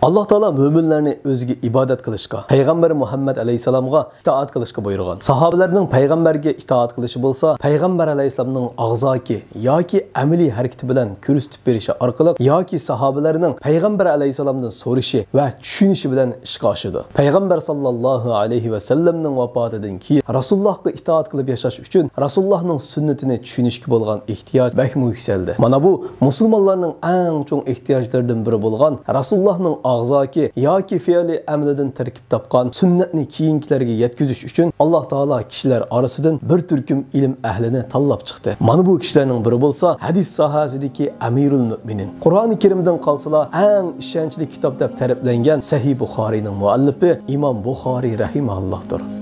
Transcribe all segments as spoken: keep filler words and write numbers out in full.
ئاللاھ تائالا مۆمىنلەرنى ئۆزىگە ئىبادەت قىلىشقا، پەيغەمبەر مۇھەممەد ئەلەيھىسسالامغا ئىتائەت قىلىشقا بۇيرۇغان. ساھابىلەرنىڭ پەيغەمبەرگە ئىتائەت قىلىشى بولسا پەيغەمبەر ئەلەيھىسسالامنىڭ ئاغزاكى ياكى ئەمەلىي ھەرىكىتى بىلەن كۆرسىتىپ بېرىشى ئارقىلىق ياكى ساھابىلەرنىڭ پەيغەمبەر ئەلەيھىسسالامدىن سورىشى ۋە چۈشىنىشى بىلەن ئىشقا ئاشىدۇ. پەيغەمبەر ساللاللاھۇ ئەلەيھى ۋەسەللەمنىڭ ۋاپاتىدىن كېيىن رەسۇلۇللاھقا ئىتائەت قىلىپ ياشاش ئۈچۈن رەسۇلۇللاھنىڭ سۈننىتىنى چۈشىنىشكە بولغان ئېھتىياج بەكمۇ يۈكسەلدى. مانا بۇ مۇسۇلمانلارنىڭ ئەڭ چوڭ ئېھتىياجلىرىدىن بىرى بولغان رەسۇلۇللاھنىڭ ئاغزاكى ياكى پېئىلىي ئەمىلىدىن تەركىب تاپقان سۈننەتنى كېيىنكىلەرگە يەتكۈزۈش ئۈچۈن ئاللاھ تائالا كىشىلەر ئارىسىدىن بىر تۈركۈم ئىلىم ئەھلىنى تاللاپ چىقتى. مانا بۇ كىشىلەرنىڭ بىرى بولسا ھەدىس ساھەسىدىكى ئەمىرۇل مۆمىنىن، قۇرئانى كەرىمدىن قالسىلا ئەڭ ئىشەنچلىك كىتاب دەپ تەرىپلەنگەن سەھىھ بۇخارىينىڭ مۇئەللىپى ئىمام بۇخارىي رەھىمەھۇللاھدۇر.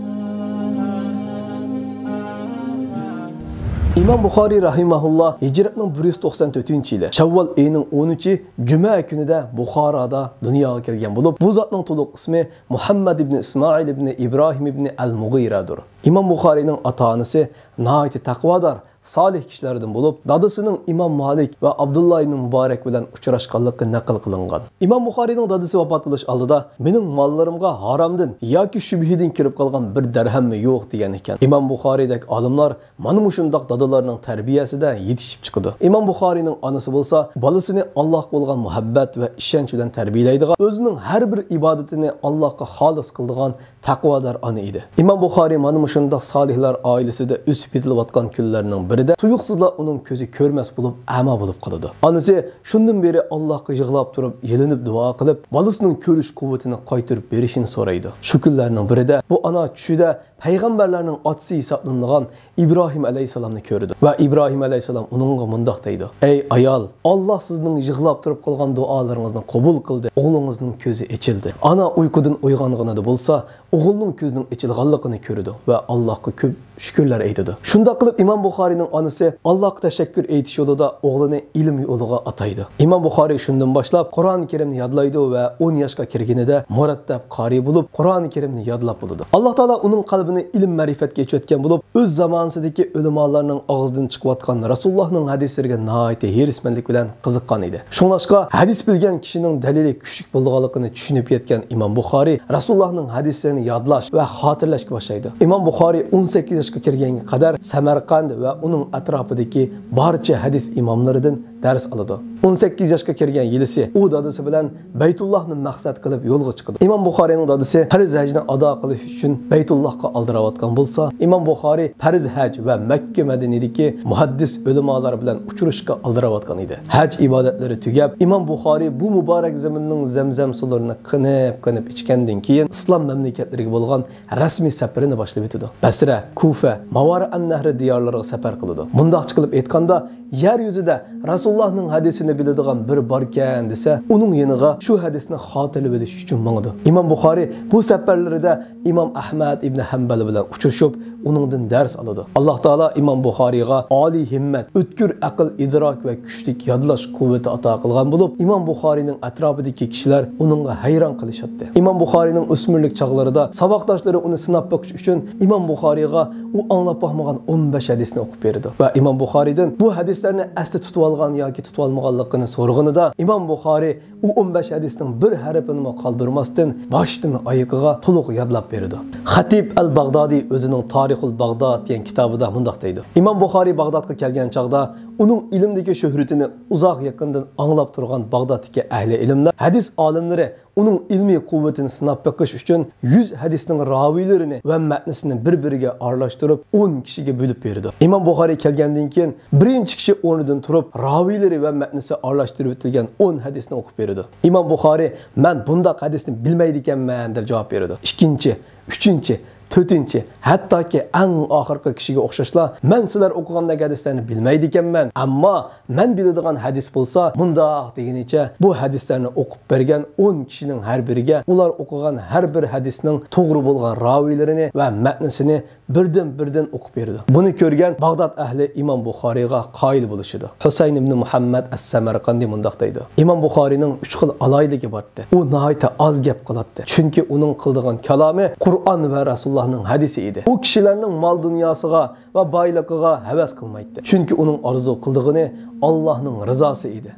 ئىمام بۇخارىي رەھىمەھۇللا ھىجرەتنىڭ بىر يۈز توقسان تۆتىنچى يىلى شەۋۋال ئېيىنىڭ ئونىنچى جۈمە كۈنىدە بۇخارادا دۇنياغا كەلگەن بولۇپ، بۇ زاتنىڭ تولۇق ئىسمى مۇھەممەد ئىبنى ئىسمائىل ئىبنى ئىبراھىم ئىبنى ئەل مۇغىرەدۇر. ئىمام بۇخارىينىڭ ئاتا-ئانىسى ناھايىتى تەقۋادار، سالىھ كىشىلەردىن بولۇپ، دادىسىنىڭ ئىمام مالىك ۋە ئابدۇللا ئىبنى مۇبارەك بىلەن ئۇچراشقانلىقى نەقىل قىلىنغان. ئىمام بۇخارىينىڭ دادىسى ۋاپات بولۇش ئالدىدا، مېنىڭ ماللىرىمغا ھارامدىن ياكى شۈبھىدىن كىرىپ قالغان بىر دەرھەممۇ يوق، دېگەن ئىكەن. ئىمام بۇخارىيدەك ئالىملار مانا مۇشۇنداق دادىلارنىڭ تەربىيەسىدە يېتىشىپ چىقىدۇ. ئىمام بۇخارىينىڭ ئانىسى بولسا بالىسىنى ئاللاھقا بولغان مۇھەببەت ۋە ئىشەنچ بىلەن تەربىيەلەيدىغان، ئۆزىنىڭ ھەر بىر ئىبادىتىنى ئاللاھقا خالىس قىلىدىغان تەقۋادار ئانا ئىدى. ئىمام بۇخارىي مانا مۇشۇنداق سالىھلار ئائىلىسىدە ئۆسۈپ يېتىلىۋاتقان كۈنلەرنىڭ بىرىدە تۇيۇقسىزلا ئۇنىڭ كۆزى كۆرمەس بولۇپ، ئەما بولۇپ قالىدۇ. ئانىسى شۇندىن بېرى ئاللاھقا يىغلاپ تۇرۇپ، يېلىنىپ دۇئا قىلىپ، بالىسىنىڭ كۆرۈش قۇۋۋىتىنى قايتۇرۇپ بېرىشىنى سورايدۇ. شۇ كۈنلەرنىڭ بىرىدە بۇ ئانا چۈشىدە پەيغەمبەرلەرنىڭ ئاتىسى ھېسابلىنىدىغان ئىبراھىم ئەلەيھىسسالامنى كۆرىدۇ ۋە ئىبراھىم ئەلەيھىسسالام ئۇنىڭغا مۇنداق دەيدۇ: «ئەي ئايال، ئاللاھ سىزنىڭ يىغلاپ تۇرۇپ قىلغان دۇئالىرىڭىزنى قوبۇل قىلدى، ئوغلىڭىزنىڭ كۆزى ئېچىلدى.» ئانا ئۇيقۇدىن ئويغانغىنىدا بولسا، ئوغلىنىڭ كۆزىنىڭ ئېچىلغانلىقىنى كۆرىدۇ ۋە ئاللاھقا كۆپ شۈكۈرلەر ئېيتىدۇ. شۇنداق قىلىپ، ئىمام بۇخارىينىڭ ئانىسى ئاللاھقا تەشەككۈر ئېيتىش يولىدا ئوغلىنى ئىلىم يولىغا ئاتايدۇ. ئىمام بۇخارىي شۇندىن باشلاپ قۇرئان كەرىمنى يادلايدۇ ۋە ئون ياشقا كىرگىنىدە مۇرەتتەپ قارىي بولۇپ، قۇرئان كەرىمنى يادلاپ بولىدۇ. ئاللاھ تائالا ئۇنىڭ قەلبىنى ئىلىم-مەرىپەتكە ئېچىۋەتكەن بولۇپ، ئۆز زامانىسىدىكى ئۆلىمالارنىڭ ئاغزىدىن چىقىۋاتقان رەسۇلۇللاھنىڭ ھەدىسلىرىگە ناھايىتى ھېرىسمەنلىك بىلەن قىزىققان ئىدى. شۇڭلاشقا، ھەدىس بىلگەن كىشىنىڭ دەلىلى كۈچلۈك بولىدىغانلىقىنى چۈشىنىپ يەتكەن ئىمام بۇخارىي رەسۇلۇللاھنىڭ ھەدىسلىرىنى يادلاش ۋە خاتىرىلەشكە باشلايدۇ. ئىمام بۇخارىي ئون سەككىز ياشقا كىرگەنگە قەدەر سەمەرقەند ۋە ئۇنىڭ ئەتراپىدىكى بارچە ھەدىس ئىماملىرىدىن دەرس ئالىدۇ. ئون سەككىز ياشقا كىرگەن يىلىسى ئۇ دادىسى بىلەن بەيتۇللاھنى مەقسەت قىلىپ يولغا چىقىدۇ. ئىمام بۇخارىينىڭ دادىسى پەرز ھەجنى ئادا قىلىش ئۈچۈن بەيتۇللاھقا ئالدىراۋاتقان بولسا، ئىمام بۇخارىي پەرز ھەج ۋە مەككە مەدىنىدىكى مۇھەددىس ئۆلىمالار بىلەن ئۇچرىشىشقا ئالدىراۋاتقان ئىدى. ھەج ئىبادەتلىرى تۈگەپ، ئىمام بۇخارىي بۇ مۇبارەك زېمىننىڭ زەمزەم سۇلىرىنى قېنىپ-قېنىپ ئىچكەندىن كېيىن، ئىسلام مەملىكەتلىرىگە بولغان رەسمىي سەپىرىنى باشلىۋېتىدۇ. بەسرە، كۇفە، ماۋارىئەن نەھرى دىيارلىرىغا سەپەر قىلىدۇ. مۇنداقچە قىلىپ ئېيتقاندا، يەر يۈزىدە رەسۇلۇللاھنىڭ ھەدىسىنى بىلىدىغان بىرى باركەن دېسە، ئۇنىڭ يېنىغا شۇ ھەدىسنى خاتىرىلىۋېلىش ئۈچۈن ماڭىدۇ. ئىمام بۇخارىي بۇ سەپەرلىرىدە ئىمام ئەھمەد ئىبنى ھەمبەل بىلەن ئۇچرىشىپ، ئۇنىڭدىن دەرس ئالىدۇ. ئاللاھ تائالا ئىمام بۇخارىيغا ئالىي ھىممەت، ئۆتكۈر ئەقىل-ئىدراك ۋە كۈچلۈك يادلاش قۇۋۋىتى ئاتا قىلغان بولۇپ، ئىمام بۇخارىينىڭ ئەتراپىدىكى كىشىلەر ئۇنىڭغا ھەيران قېلىشاتتى. ئىمام بۇخارىينىڭ ئۆسمۈرلۈك چاغلىرىدا ساۋاقداشلىرى ئۇنى سىناپ بېقىش ئۈچۈن ئىمام بۇخارىيغا ئۇ ئاڭلاپ باقمىغان ئون بەش ھەدىسنى ئوقۇپ بېرىدۇ ۋە ئىمام بۇخارىيدىن بۇ ھەدىسلەرنى ئەستە تۇتۇۋالغان ياكى تۇتۇۋالمىغانلىقىنى سورىغىنىدا، ئىمام بۇخارىي ئۇ ئون بەش ھەدىسنىڭ بىر ھەرپىنىمۇ قالدۇرماستىن، باشتىن ئايىغىغا تولۇق يادلاپ بېرىدۇ. خەتىب ئەل باغدادىي ئۆزىنىڭ تارىخۇل باغداد دېگەن كىتابىدا مۇنداق دەيدۇ: ئىمام بۇخارىي باغدادقا كەلگەن چاغدا، ئۇنىڭ ئىلىمدىكى شۆھرىتىنى ئۇزاق يېقىندىن ئاڭلاپ تۇرغان باغدادتىكى ئەھلى ئىلىملەر، ھەدىس ئالىملىرى ئۇنىڭ ئىلمىي قۇۋۋىتىنى سىناپ بېقىش ئۈچۈن يۈز ھەدىسنىڭ راۋىيلىرىنى ۋە مەتنىسىنى بىر-بىرىگە ئارىلاشتۇرۇپ، ئون كىشىگە بۆلۈپ بېرىدۇ. ئىمام بۇخارىي كەلگەندىن كېيىن، بىرىنچى كىشى ئورنىدىن تۇرۇپ، راۋىيلىرى ۋە مەتنىسى ئارىلاشتۇرۇۋېتىلگەن ئون ھەدىسنى ئوقۇپ بېرىدۇ. ئىمام بۇخارىي، «مەن بۇنداق ھەدىسنى بىلمەيدىكەنمەن» دەپ جاۋاب بېرىدۇ. ئىككىنچى، ئۈچىنچى، تۆتىنچى، ھەتتاكى ئەڭ ئاخىرقى كىشىگە ئوخشاشلا، «مەن سىلەر ئوقۇغاندەك ھەدىسلەرنى بىلمەيدىكەنمەن، ئەمما مەن بىلىدىغان ھەدىس بولسا مۇنداق» دېگىنىچە، بۇ ھەدىسلەرنى ئوقۇپ بەرگەن ئون كىشىنىڭ ھەر بىرىگە ئۇلار ئوقۇغان ھەر بىر ھەدىسنىڭ توغرا بولغان راۋىيلىرىنى ۋە مەتنىسىنى بىردىن-بىردىن ئوقۇپ بېرىدۇ. بۇنى كۆرگەن باغداد ئەھلى ئىمام بۇخارىيغا قايىل بولۇشىدۇ. ھۈسەيىن ئىبنى مۇھەممەد ئەس-سەمەرقەندى مۇنداق دەيدۇ: ئىمام بۇخارىينىڭ ئۈچ خىل ئالاھىدىلىكى بارتتى. ئۇ ناھايىتى ئاز گەپ قىلاتتى. چۈنكى ئۇنىڭ قىلىدىغان كالامى قۇرئان ۋە رەسۇلۇللاھنىڭ ھەدىسى ئىدى. ئۇ كىشىلەرنىڭ مال-دۇنياسىغا ۋە بايلىقىغا ھەۋەس قىلمايتتى. چۈنكى ئۇنىڭ ئارزۇ قىلىدىغىنى ئاللاھنىڭ رىزاسى ئىدى.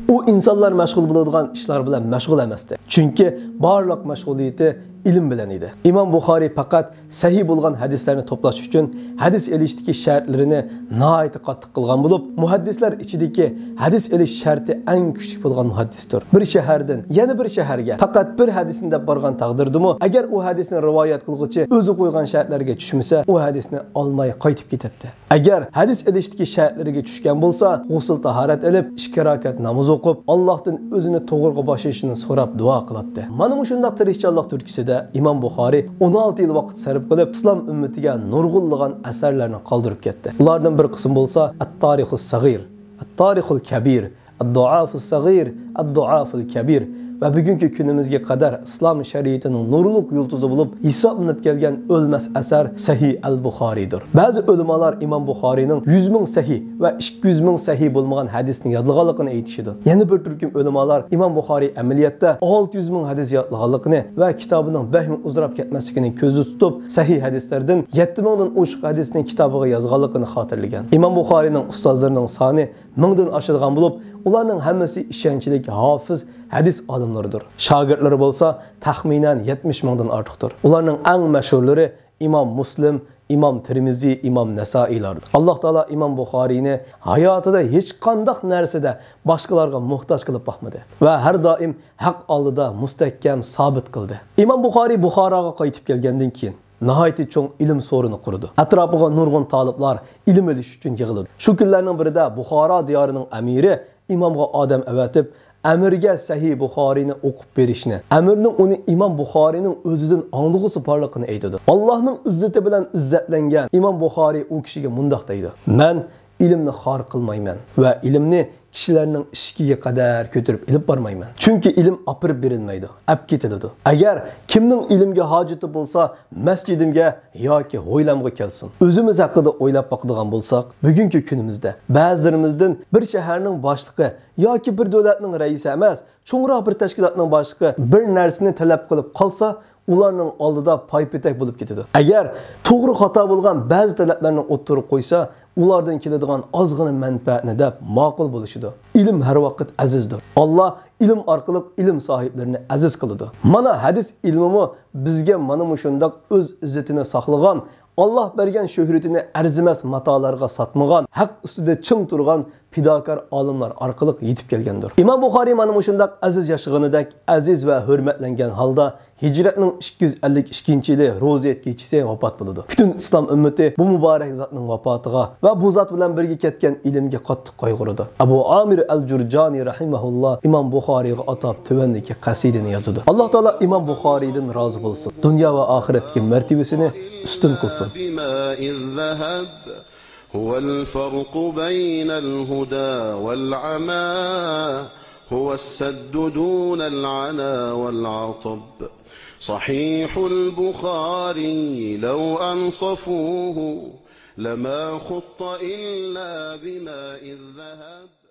ئۇ ئىنسانلار مەشغۇل بولىدىغان ئىشلار بىلەن مەشغۇل ئەمەستى. چۈنكى بارلىق مەشغۇلىيىتى ئىلىم بىلەن ئىدى. ئىمام بۇخارىي پەقەت سەھىھ بولغان ھەدىسلەرنى توپلاش ئۈچۈن ھەدىس ئېلىشتىكى شەرتلىرىنى ناھايىتى قاتتىق قىلغان بولۇپ، مۇھەددىسلەر ئىچىدىكى ھەدىس ئېلىش شەرتى ئەڭ كۈچلۈك بولغان مۇھەددىستۇر. بىر شەھەردىن يەنە بىر شەھەرگە پەقەت بىر ھەدىسنى دەپ بارغان تەقدىردىمۇ، ئەگەر ئۇ ھەدىسنى رىۋايەت قىلغۇچى ئۆزى قويغان شەرتلەرگە چۈشمىسە، ئۇ ھەدىسنى ئالماي قايتىپ كېتەتتى. ئەگەر ھەدىس ئېلىشتىكى شەرتلىرىگە چۈشكەن بولسا، غۇسۇل تاھارەت ئېلىپ، ئىككى رەكەت ناماز ئوقۇپ، ئاللاھتىن ئۆزىنى توغرىغا باشلىشىنى سوراپ دۇئا قىلاتتى. مانا مۇشۇنداق تىرىشچانلىق تۈرتكىسىدە ئىمام بۇخارىي ئون ئالتە يىل ۋاقىت سەرپ قىلىپ، ئىسلام ئۈممىتىگە نۇرغۇنلىغان ئەسەرلەرنى قالدۇرۇپ كەتتى. ئۇلاردىن بىر قىسمى بولسا ئەت-تارىخۇس سەغىر، ئەت-تارىخۇل كەبىر، ئەددۇئافۇس سەغىر، ئەددۇئافۇل كەبىر ۋە بۈگۈنكى كۈنىمىزگە قەدەر ئىسلام شەرىئىتىنىڭ نۇرلۇق يۇلتۇزى بولۇپ ھېسابلىنىپ كەلگەن ئۆلمەس ئەسەر سەھىھ ئەل بۇخارىيدۇر. بەزى ئۆلىمالار ئىمام بۇخارىينىڭ يۈز مىڭ سەھىھ ۋە ئىككى يۈز مىڭ سەھىھ بولمىغان ھەدىسنى يادلىغانلىقىنى ئېيتىشىدۇ. يەنە بىر تۈركۈم ئۆلىمالار ئىمام بۇخارىي ئەمەلىيەتتە ئالتە يۈز مىڭ ھەدىس يادلىغانلىقىنى ۋە كىتابىنىڭ بەكمۇ ئۇزىراپ كەتمەسلىكىنى كۆزدە تۇتۇپ، سەھىھ ھەدىسلەردىن يەتتە مىڭدىن ئوشۇق ھەدىسنى كىتابىغا يازغانلىقىنى خاتىرىلىگەن. ئىمام بۇخارىينىڭ ئۇستازلىرىنىڭ سانى مىڭدىن ئاشىدىغان بولۇپ، ئۇلارنىڭ ھەممىسى ئىشەنچلىك ھافىز، ھەدىس ئالىملىرىدۇر. شاگىرتلىرى بولسا تەخمىنەن يەتمىش مىڭدىن ئارتۇقتۇر. ئۇلارنىڭ ئەڭ مەشھۇرلىرى ئىمام مۇسلىم، ئىمام تىرمىزى، ئىمام نەسائىيلاردۇر. ئاللاھ تائالا ئىمام بۇخارىينى ھاياتىدا ھېچقانداق نەرسىدە باشقىلارغا موھتاج قىلىپ باقمىدى ۋە ھەر دائىم ھەق ئالدىدا مۇستەھكەم سابىت قىلدى. ئىمام بۇخارىي بۇخاراغا قايتىپ كەلگەندىن كېيىن، ناھايىتى چوڭ ئىلىم سورۇنى قۇرىدۇ. ئەتراپىغا نۇرغۇن تالىپلار ئىلىم ئېلىش ئۈچۈن يىغىلىدۇ. شۇ كۈنلەرنىڭ بىرىدە بۇخارا دىيارىنىڭ ئەمىرى ئىمامغا ئادەم ئەۋەتىپ، ئەمىرگە سەھىھ بۇخارىينى ئوقۇپ بېرىشنى، ئەمىرنىڭ ئۇنى ئىمام بۇخارىينىڭ ئۆزىدىن ئاڭلىغۇسى بارلىقىنى ئېيتىدۇ. ئاللاھنىڭ ئىززىتى بىلەن ئىززەتلەنگەن ئىمام بۇخارىي ئۇ كىشىگە مۇنداق دەيدۇ: مەن ئىلىمنى خار قىلمايمەن ۋە ئىلىمنى كىشىلەرنىڭ ئىشىكىگە قەدەر كۆتۈرۈپ ئېلىپ بارمايمەن. چۈنكى ئىلىم ئاپىرىپ بېرىلمەيدۇ، ئەپ كېتىلىدۇ. ئەگەر كىمنىڭ ئىلىمگە ھاجىتى بولسا، مەسچىدىمگە ياكى ھويلامغا كەلسۇن. ئۆزىمىز ھەققىدە ئويلاپ باقىدىغان بولساق، بۈگۈنكى كۈنىمىزدە بەزىلىرىمىزدىن بىر شەھەرنىڭ باشلىقى ياكى بىر دۆلەتنىڭ رەئىسى ئەمەس، چوڭراق بىر تەشكىلاتنىڭ باشلىقى بىر نەرسىنى تەلەپ قىلىپ قالسا، ئۇلارنىڭ ئالدىدا پايپېتەك بولۇپ كېتىدۇ. ئەگەر توغرا خاتا بولغان بەزى تەلەپلەرنى ئوتتۇرىغا قويسا، ئۇلاردىن كېلىدىغان ئازغىنا مەنپەئەتنى دەپ ماقۇل بولۇشىدۇ. ئىلىم ھەر ۋاقىت ئەزىزدۇر. ئاللا ئىلىم ئارقىلىق ئىلىم ساھىبلىرىنى ئەزىز قىلىدۇ. مانا ھەدىس ئىلمىمۇ بىزگە مانا مۇشۇنداق ئۆز ئىززىتىنى ساقلىغان، ئاللا بەرگەن شۆھرىتىنى ئەرزىمەس ماتالارغا ساتمىغان، ھەق ئۈستىدە چىڭ تۇرغان پىداكار ئالىملار ئارقىلىق يېتىپ كەلگەندۇر. ئىمام بۇخارىي مانا مۇشۇنداق ئەزىز ياشىغىنىدەك ئەزىز ۋە ھۆرمەتلەنگەن ھالدا ھىجرەتنىڭ ئىككى يۈز ئەللىك ئىككىنچى يىلى روزى ھېيت كېچىسى ۋاپات بولىدۇ. پۈتۈن ئىسلام ئۈممىتى بۇ مۇبارەك زاتنىڭ ۋاپاتىغا ۋە بۇ زات بىلەن بىرگە كەتكەن ئىلىمگە قاتتىق قايغۇرىدۇ. ئەبۇ ئامىر ئەل جۇرجانى رەھىمەھۇللا ئىمام بۇخارىيغا ئاتاپ تۆۋەندىكى قەسىدىنى يازىدۇ. ئاللا تائالا ئىمام بۇخارىيدىن رازى بولسۇن. دۇنيا ۋە ئاخىرەتتىكى مەرتىۋىسىنى ئۈستۈن قىلسۇن. هو الفرق بين الهدى والعمى، هو السد دون العنا والعطب. صحيح البخاري لو أنصفوه لما خط إلا بماء الذهب.